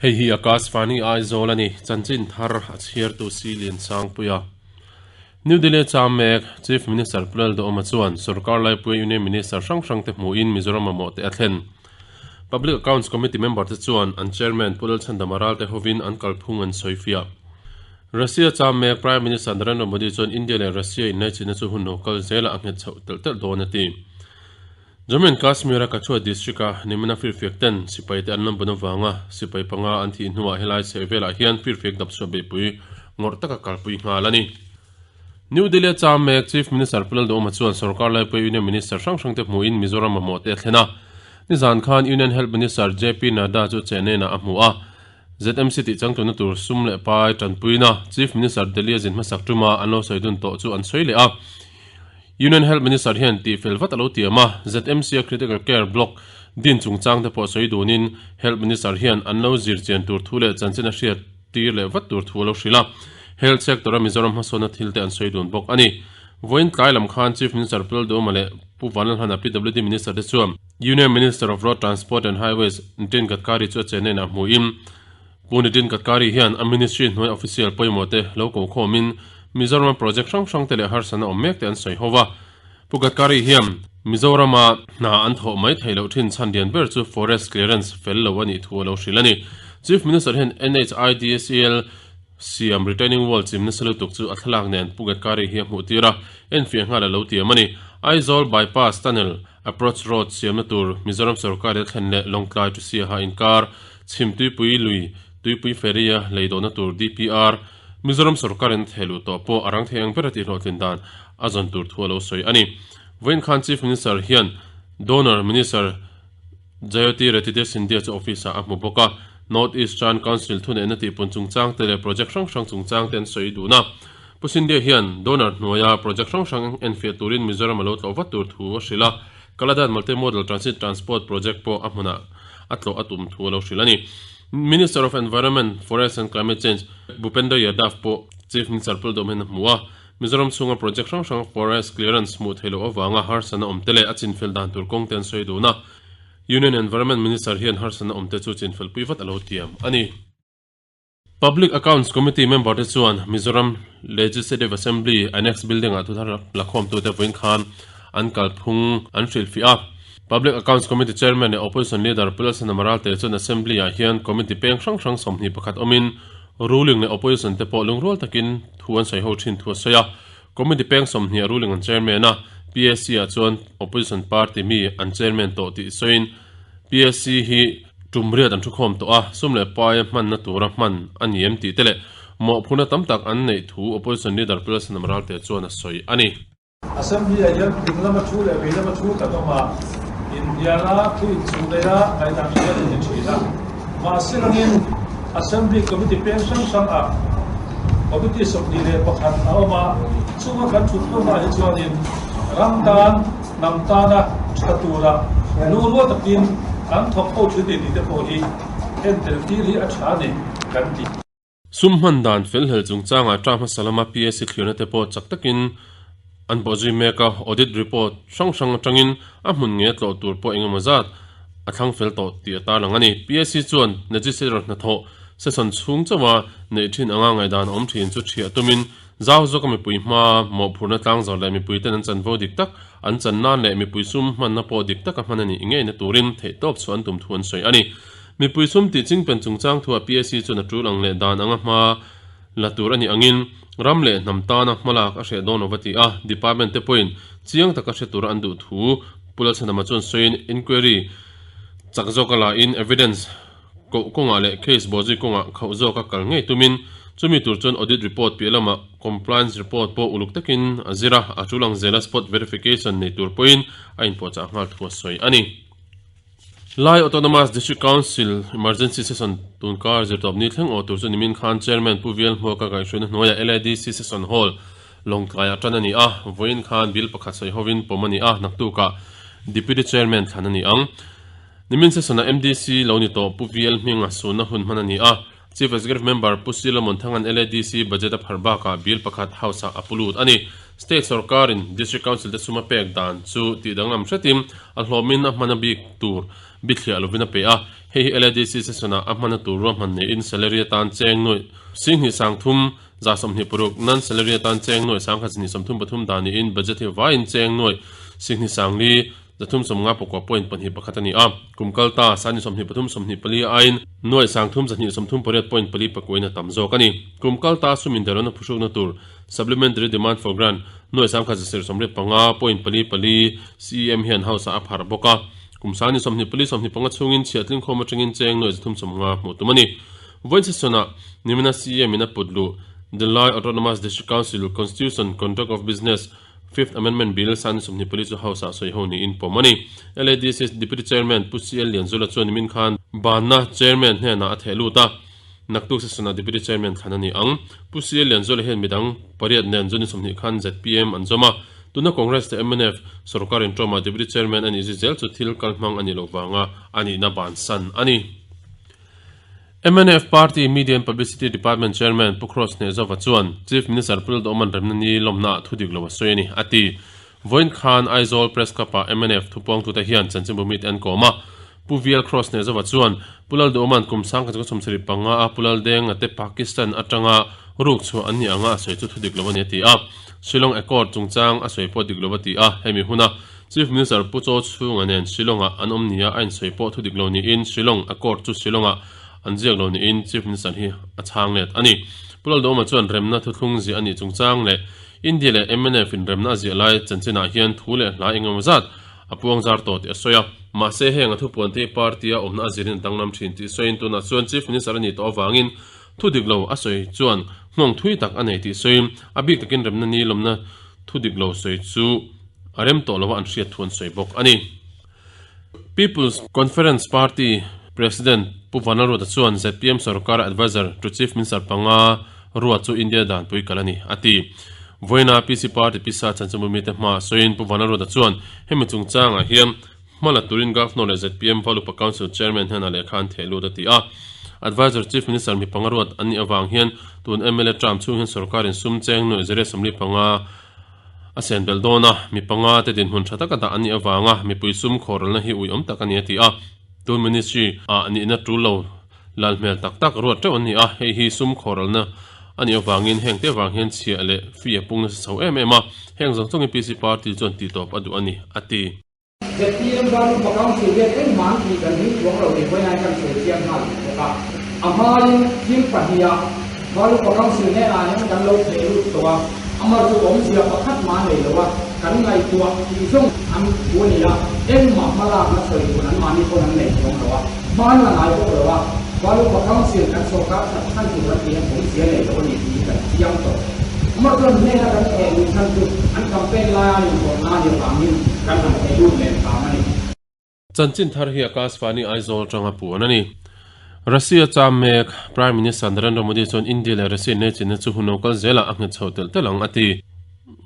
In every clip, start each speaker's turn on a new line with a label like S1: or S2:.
S1: Hei hi Akashvani Aizawl a ni, chanchin thar a chhiartu Si Liansangpuia. New Delhi cham mek Chief Minister Pu Lalduhoma chuan sorkar laipuia Union Minister hrang hrangte hmuhin Mizoram mamawh te a thlen. Public Accounts Committee member te chuan an Chairman Pu Lalchhandama Ralte hovin an kalphung an sawifiah. Russia cham mek Prime Minister Narendra Modi chuan India leh Russia inlaichinna chu hun lo kal zelah a nghet chhoh telh telh dawn a ti. Jammu and Kashmir-a Kathua district-a nimina firfiak ten sipaite an lam bun avanga sipai panga an thih hnuah helai chheh velah hian firfiak dapchhuah beihpui ngawrh taka kalpui nghal a ni. New Delhi-a cham mek Chief Minister Pu Lalduhoma chuan sorkar laipui Union Minister hrang hrangte hmuhin Mizoram mamawh te a thlen a. Nizan khan Union Health Minister JP Nadda chu Chennai-ah a hmu a. ZMC tih changtluna tur sum leh pai tanpuina Chief Minister Delhi-a zin hmasak tuma an lo sawi dun tawh chu an sawi leh a. Union Health Minister hian tihfel vat a lo tiam a, ZMC-a Critical Care Block din chungchang te pawh sawi dunin Health Minister hian an lo zir chian tur thu leh chanchin a hriat tir leh vat tur thu a lo hrilh a. Health Sector-a Mizoram hmasawnna thil te an sawi dun bawk a ni. Vawiin tlai lam khan Chief Minister Pu Lalduhoma leh Pu Vanlalhana PWD Minister te chuan Union Minister of Road Transport and Highways Nitin Gadkari chu a Chennai ah hmuhin Pu Nitin Gadkari hian a ministry hnuai official pawimawh te lo ko khawmin Mizoram-a project hrang hrang te leh harsatna awm mek te an sawi ho a. Pu Gadkari hian Mizoram-a hna an thawh mai theih loh thin chhan lian ber chu forest clearance fel lo a nih thu a lo hrilh a ni. Chief Minister hian NHIDCL Siam retaining wall chim nasa lutuk chu a thlalak nen Pu Gadkari hi a hmuh tir a, enfiah nghal a lo tiam a ni. Aizawl bypass tunnel approach road siamna tur Mizoram sorkar a thlen leh Lawngtlai to Siaha inkar chhim tuipui lui tuipui ferry a lei dawhna tur DPR Mizoram sorkar in a theh luh tawh pawh a rang thei ang ber a tihhlawhtlin dan a zawn tur thu a lo sawi a ni. Vawiin khan Chief Minister hian Donor Minister Jayoti Ratidya Scindia chu office ah a hmu bawk a, North East Chan Council thuneihna tihpun chungchang te leh project hrang hrang chungchang te an sawi dun a. Pu Scindia hian donor hnuaia project hrang hrang enfiah turin Mizoram a lo tlawh vat tur thu a hrilh a, Kaladan Multimodal Transit Transport Project pawh a hmunah a tlawh a tum thu a lo hrilh a ni. Minister of Environment, Forest and Climate Change Bhupender Yadav pawh Chief Minister Puldawm hian a hmu a, Mizoram chhunga project hrang hrang forest clearance hmuh theih loh avanga harsatna awm te leh a chinfel dan tur kawng te an sawi dun a, Union Environment Minister hian harsatna awm te chu chinfel pui vat a lo tiam a ni. Public Accounts Committee member te chuan Mizoram Legislative Assembly Annex Building ah thuthar lakhawmtute vawiin khan an kalphung an hrilhfiah a. Public Accounts Committee Chairman leh Opposition Leader Pu Lalsana Maralte chuan Assembly ah hian committee peng hrang hrang 21 awmin Ruling leh Opposition te pawh lungrual takin thu an sawi ho thin thu a sawi a. Committee peng 20 a ruling an chairman a, PSC ah chuan Opposition party mi an chairman tawh tih sawiin PSC hi tum riat an thukhawm tawh a, sum leh paia hmanna tura hman a ni em tih te leh mawhphurhna tam tak an neih thu Opposition Leader Pu Lalsanam Ralte chuan a sawi a ni.
S2: Assembly ah hian ding lama thu leh vei lama thu kan awm a, inhnial a, thu inchung daih a, ngaihdan hriat a ni thin a. Mahse langin Assembly Committee peng hrang hrang ah Committee 21 a awm a, chunga kan thut hlawm ah hi chuanin ram tan, hnam tana tha tura lungrual takin kan thawk ho thin ni tih te pawh hi entel tir hi a tha a ni kan ti.
S1: Sum hman dan felhlel chungchangah term hmasa lama PSC thlirna te pawh chak takin an bawhzui mek a, audit report hrang hrang atangin a hmun nge tlawh tur pawh engemaw zat a thlang fel tawh tih a tarlang a ni. PSC chuan legislator hnathawh session chhung chauha neih thin anga ngaihdan awm thin chu thiah tumin zau zawka mipui hma mawhphurhna tlangzawrh leh mipuiten an chanvo dik tak an chan nan leh mipui sum hmanna pawh dik taka hman a nih ngeina turin theihtawp chhuah an tum thu an sawi a ni. Mipui sum tih chingpen chungchang thuah PAC chuan a tul ang leh dan anga hma la tur a nih angin ram leh hnam tana hmalak a hreh dawn lo va ti a, department te pawhin chiang taka hre tura an duh thu Pu Lalchhanama chuan sawiin inquiry chak zawka la in evidence koh kawngah leh case bawhzui kawngah khauh zawka kal ngei tumin chumi tur chuan audit report piah lamah compliance report pawh uluk takin a zir a, a tul ang zela spot verification nei tur pawhin a inpuahchah nghal thu a sawi a ni. Lai Autonomous District Council Emergency Session tunkar zirtawp ni thleng aw tur chu nimin khan Chairman Pu Vial Hmuaka kaihhruaina hnuaiah LADC Session Hall Lawngtlaiah tan a ni a, vawiin khan bill pakhat sawi hovin pawm a ni a, naktukah Deputy Chairman thlan a ni ang. Nimin session-ah MDC lo ni tawh Pu Vial hminga sunna hun hman a ni a. Chief Executive Member Pu Silomon Thangan LADC budget a pharh bakah bill pakhat House-ah a pu lut a ni. State sorkarin District Council te sum a pek dan chu tih danglam hretin a hlawmin a hmana bik tur bithliah lovin a pe a. Hei hi LADC session-ah a hmana tur ruahman neiin salary atan cheng nuaih 10 sangthum 26 non-salary atan cheng nuaih 10 23 dan niin budget hi vaiin cheng nuaih 10 sangli 350 pakua point pahnih pakhat a ni a, kum kal ta sani 23 24 aiin nuaih 32 38 point pali pakuain a tam zawk a ni. Kum kal ta sum inderona phuhrukna tur Supplementary Demand for Grant nuaih 1085 point pali pali CEM hian House ah a pharh bawk a, kum sani 24 25 chhungin chhiah tlingkhawm atangin cheng nuaih 350 hmuh tum a ni. Vawiin session-ah nimina CEM in a put luh Delhi Autonomous District Council Constitution Conduct of Business Fifth Amendment Bill Sani 24 chu House-ah sawi ho niin pawm a ni. LADC Deputy Chairman Pu CL Lianzula chuan nimin khan banna Chairman hnenah a theh lut a, naktuk session-ah Deputy Chairman thlan a ni ang. Pu CL Lianzula hian midang pariat nen June 20 khan zpm an zawm a, tuna Congress leh mnf sorkar inṭawmah Deputy Chairman a nih zui zel chu thil kalhmang a nih loh vanga a nihna bansan a ni. Mnf Party Media and Publicity Department Chairman Pu Cross Hnehzova chuan Chief Minister Pu Lalduhawman remna ni lawmnaah thu dik lo a sawi a ni, a ti. Vawiin khan Aizawl Press Club-ah mnf thupuangtute hian chanchinbu mite an kawm a. Pu VL Cross Hnehzova chuan Pu Lalduhawman kum 1975 a Pu Laldenga te Pakistan atanga ruk chhuah an nih anga a sawi chu thu dik lo a ni a ti a. Shillong Accord chungchang a sawi pawh dik lo a ti a, hemi huna Chief Minister Pu Chaw Chhunga nen Shillong-ah an awm nia a insawi pawh thu dik lo niin Shillong Accord chu Shillong-ah an ziak lo niin Chief Minister hi a chhang let a ni. Pu Lalduhoma chuan remna thuthlung ziah a nih chungchang leh India leh mnf in remna a ziah lai chanchinah hian thu leh hla engemaw zat a puang zar tawh tih a sawi a. Mahse heng a thupuan te hi party a awmna a zirin a danglam thin tih sawiin tunah chuan Chief Minister a nih tawh avangin thu dik lo a sawi chuan nghawng thui tak a nei tih sawiin a bik takin remna ni lawmna thu dik lo sawi chu a rem tawh lova an hriat thu an sawi bawk a ni. People's Conference Party President Pu Vanlalruata chuan zpm sorkar Adviser to Chief Minister panga ruat chu India danpui kal a ni, a ti. Vawiina PC Party pisa chanchinbu mite hmaah sawiin Pu Vanlalruata chuan hemi chungchangah hian hma la turin Governor leh zpm Valupa Council Chairman hnenah lehkha an theh lut a ti a. Adviser Chief Minister mi panga ruat an nih avang hian tun mla term chhung hian sorkarin sum cheng nuaih zariat 45 A sen belh dawn a, mi panga te dinhmun tha taka dah an nih avanga mipui sum khawralna hi ui awm tak a ni a ti a. Tun ministry ah nihna tul lo lal hmel tak tak ruat teuh an ni a, hei hi sum khawralna a nih avangin heng te vang hian chhiah leh fee a pung nasa chho em em a, heng zawng zawngin PC party chuan tihtawp a duh a ni a ti.
S3: Zpm Valupa Council hian engmah an tih kan hming chuang lo tih vawiin kan sawi chiang nghal duh bawk a. A hmain thil pahniha Valupa Council hnenah hian kan lo theh lut tawh a, amah chu awmzia pakhat mah a nei lo a, kan ngaihtuah tih zawng an thu a ni a, engmah hmalakna sawi tur anmahni pawn an nei chuang lo a, hma an la ngai bawk lo a, Valupa Council kan sawrkar that chhan tur an tih hian awmzia nei lo a ni tih kan chiang tawh. Amah chuan hnena kan theh luh chhan chu an campaign laia an inthawhna a nih avangin kan han theh lut leh tham a ni.
S1: Chanchin thar hi Akashvani Aizawl atanga puan a ni. Russia cham mek Prime Minister Narendra Modi chuan India leh Russia inneichinna chu hun lo kal zelah a nghet chho telh telh ang a ti.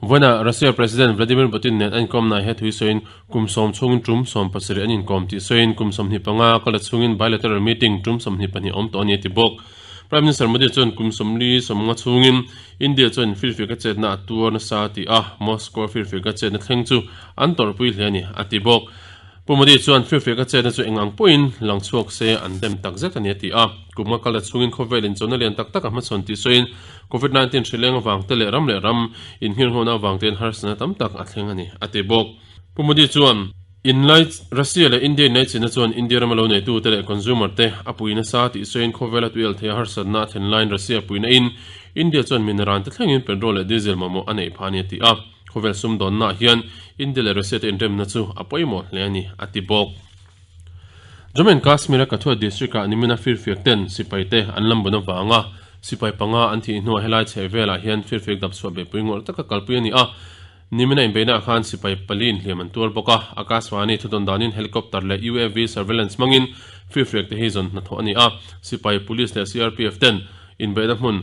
S1: Vawiinah Russia President Vladimir Putin nen a inkawmna he thui sawiin kum sawm chhungin tum 17 an inkawm tih sawiin kum 25 kala chhungin bilateral meeting tum 22 a awm tawh a ni a ti bawk. Prime Minister Modi chuan kum 40 sawmnga chhungin India chuan firfiaka chetna a tuar nasa a ti a, Moscow firfiaka chetna thleng chu an tawrhpui hle a ni a ti bawk. Pu Modi chuan firfiaka chetna chu eng ang pawhin lang chhuak se an dem tak zet a ni a ti a. Kum nga kal la chhungin khawvel inchawlhna lian tak tak a hmachhawn tih sawiin Covid 19 hri leng avang te leh ram leh ram inhngirnghawna avang tein harsatna tam tak a thleng a ni a ti bawk. Pu Modi chuan Inlai Russia leh India inlaichina chuan India rama lo neitute leh consumer te a pui nasa tih sawiin khawvela tuial theia harsatna a thlen laiin Russia puina in India chuan mineral te thlengin petrol leh diesel mamawh a neih phah a ni a ti a. Khawvel sumdawnnaah hian India leh Russia te inremna chu a pawimawh hle a ni a ti bawk. Jammu and Kashmir-a Kathua district-ah nimina firfiak ten sipai te an lam bun avanga sipai panga an thih hnuah helai chheh velah hian firfiak dap chhuah beihpui ngawrh taka kalpui a ni a. Nimina inbeihnaah khan sipai pali inhliam an tuar bawk a, Akashvani thudawn danin helicopter leh UAV surveillance hmangin firfiak te hi zawn hnathawh a ni a. Sipai, police leh CRPF ten inbeihna hmun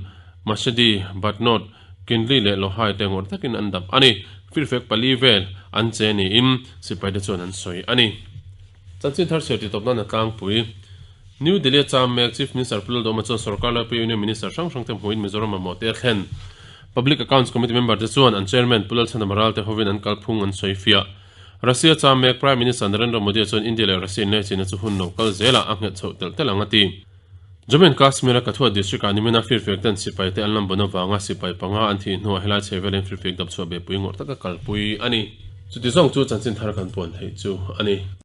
S1: Mashadi, Batnod, Kindli leh Lohai te ngawrh takin an dap a ni. Firfek pali vel an che niin sipaite chuan an sawi a ni. Chanchin thar chhiar titawp nan a tlangpui. New Delhi a cham mek Chief Minister Pu Lalduhoma chuan sorkar laipui Union Minister hrang hrangte hmuhin Mizoram mamawh te a thlen. Public Accounts Committee member te chuan an Chairman Pu Lalchhanama Ralte hovin an kalphung an sawi fiah. Russia cham mek Prime Minister Narendra Modi chuan India leh Russia inlaichina chu hun lo kal zelah a nghet chhoh telh telh ang a ti. Jammu and Kashmir a Kathua district ah nimina firfiak ten sipai te an lam bun avanga sipai panga an thih hnuah helai chhe velin firfiak dap chhuah behpui ngawrh taka kalpui a ni. Chuti zawng chu chanchin thar kan puan theih chu a ni.